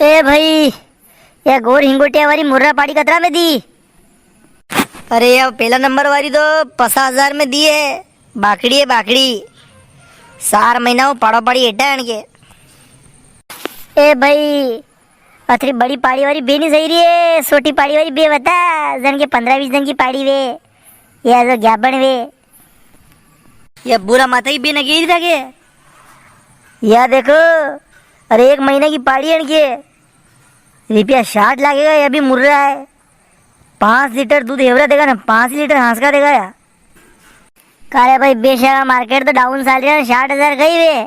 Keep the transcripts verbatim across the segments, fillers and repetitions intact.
ए भाई, या गोर हिंगोटिया वाली मुर्रा पाड़ी कतरा में दी? अरे, या पहला नंबर वाली तो पचास हजार में दी है। बाकड़ी है, बाकड़ी। चार महीना वो पाड़ो पाड़ी हेटा है अणके। ए भाई, अतरी बड़ी पाड़ी वाली बे नी सही री है, छोटी पाड़ी वाली बे बता, जण के पन्द्रह बीस दिन की पाड़ी वे, या जो ग्याबण वे। या बुरा माता की बे न गई था के? या देखो, अरे, एक महीना की पाड़ी है अणके, रुपया साठ लागेगा, या भी मुर्रा है। पाँच लीटर दूध हेवरा देगा ना, पाँच लीटर हांस का देगा या। कारे भाई, बेशा का मार्केट तो डाउन चाल रहा है, साठ हजार कई वे।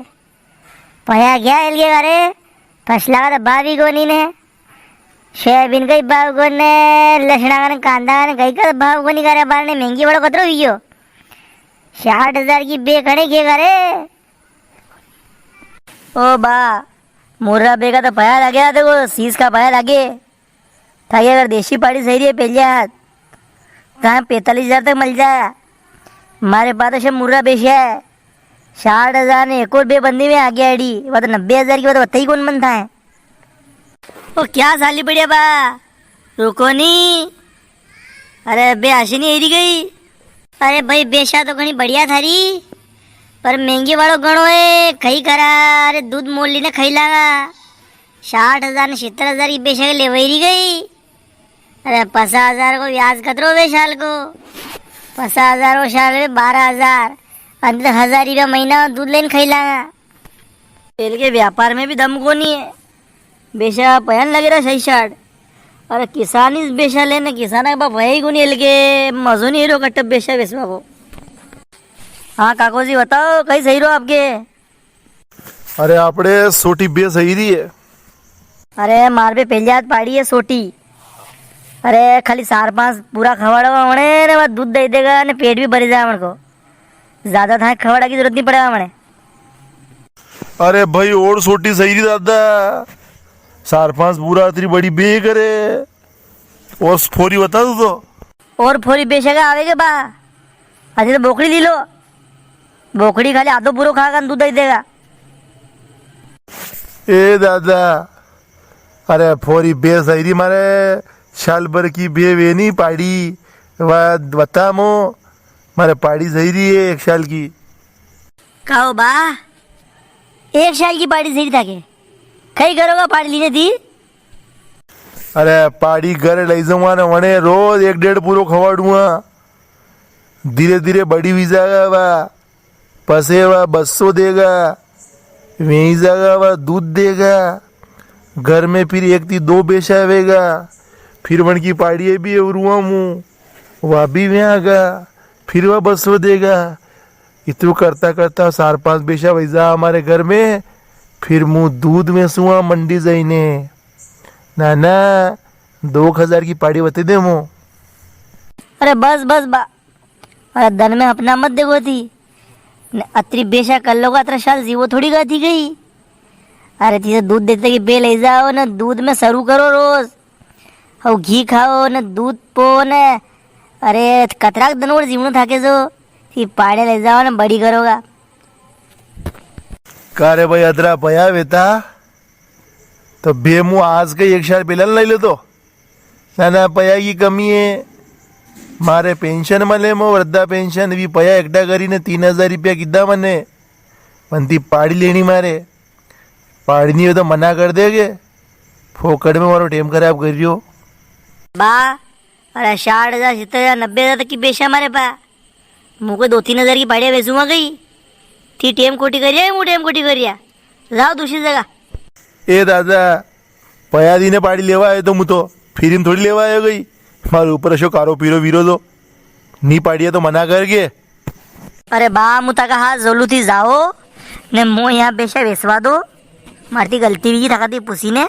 पया क्या हिल गया रे? फसला का तो भाव ही कोनी ने। सोयाबीन का ही भाव कोने, लसणा का ने, कांदा का ने, कई का तो भाव कोनी करे, बार ने महंगी बड़ो कतरो हुई गयो। साठ हजार की बे कणे के करे? ओ बा, मुर्रा बे का तो पया लगे, देखो, सीस का पया लगे। थाके अगर देसी पाड़ी सही री है पहले हाथ, तो हाँ पैंतालीस हजार तक मिल जाए। मारे पास तो सब मुर्रा बेचा है, साठ हजार ने एक और बे बंदी में आ गया एडी, वो तो नब्बे हजार की बात बताई कौन मन था है। ओ क्या साली बढ़िया बा, रुको नी। अरे बे आशी नी एरी गई। अरे भाई बेशा तो घणी बढ़िया थारी, पर महंगी वालो घणो है, कई करा। अरे दूध मोल ली ने खाई लांगा। साठ हजार ने सत्तर हजार की बेशा के लेवाई री गई। अरे पचास हजार को ब्याज कतरो वे साल को? पचास हजार को साल वे बारह हजार, अंदर हजार रुपया महीना दूध लेने खाई लांगा। तेल के व्यापार में भी दम कोनी है, बेशा पया नी लगे रा सही साठ। अरे किसान ही बेशा लेने, किसान के पास पया ही कोनी, एल के मजो नी रो कट्ट बेशा बेचवा को। हाँ काको जी बताओ, कई सही रो आपके? अरे आपड़े सोटी बे सही री है। अरे मार पे पहले हाथ पाड़ी है सोटी। अरे खाली चार पांच पूरा खवाड़वा वणे ने, वो दूध दे देगा ने पेट भी भरी जाए वणको। ज्यादा थाके खवाड़ा की जरूरत नी पड़ेगा वणे। अरे भाई और सोटी सही री दादा, चार पांच पूरा अतरी बड़ी बे करे। और फोरी बता दो तो। और फोरी बेशा के आवेगे बा, अरे तो बोकड़ी ली लो, बोकड़ी खाली आधो पूरो खागा ने दूध दे देगा। ए दादा, अरे फोरी बे सही री मारे, साल भर की बे वे नी पाड़ी, वा बता मो, मारे पाड़ी सही री है एक साल की। काओ बा, एक साल की पाड़ी सही थाके, कई करोगा पाड़ी लीने थी? अरे पाड़ी घर लई जाऊंगा ने वणे रोज एक डेढ़ पूरो खवाड़ूंगा। धीरे धीरे बड़ी हुई जागा वा, पसे वा बस्सो देगा, वेई जागा वा दूध देगा। घर में फिर एक थी दो बेशा वेगा, फिर वणकी पाड़िए भी एवरुआ मू, वा भी व्यागा, फिर वा बस्सो देगा। इतरू करता करता चार पांच बेशा वैजा हमारे घर में, फिर मू दूध में सुआ मंडी जाइने। ना ना, दो एक हजार की पाड़ी बता दे मू। अरे बस बस बा, अरे दन में अपना मत देखो थी। ने अतरी बेशा कर लोगा, अतरा साल जीवो थोड़ी गा थी गई। अरे थी तो दूध देते की बे ले जाओ ने, दूध में सरू करो रोज। हो घी खाओ ने, दूध पो ने। अरे कतराक दन और जीवनो थाके जो, थी पाड़े ले जाओ ने, बड़ी करोगा। का रे भाई, अतरा पया वेता तो बे मू आज के एक साल पहला लई लेतो। ना ना, पया की कमी है। मारे पेंशन मले मो, वृद्धा पेंशन, भी पया एकटा करी ने तीन हजार रुपया कीधा मने। वणती पाड़ी लेनी मारे। पाड़ी नी हो तो मना कर देगे। फोकट में मारो टेम खराब कर रियो। बा, अरे साठ हजार, सत्तर हजार, नब्बे हजार तक की बेशा मारे पा। मू कोई दो तीन हजार की पाड़िया बेचूंगा कई? थी टेम खोटी कर रिया है, मू टेम खोटी कर रिया। जाओ दूसरी जगह। ए दादा, पया दी ने पाड़ी लेवा आयो तो मू तो फ्री में थोड़ी लेवा आयो कई। मारे ऊपर अशो कारो पीरो वीरो तो नी पाड़िया तो मना करके। अरे बा, मू ताका हाथ जोलू थी जाओ, ने मो यहाँ बेशा बेचवा दो। मारती गलती भी थाका थी पूछी ने।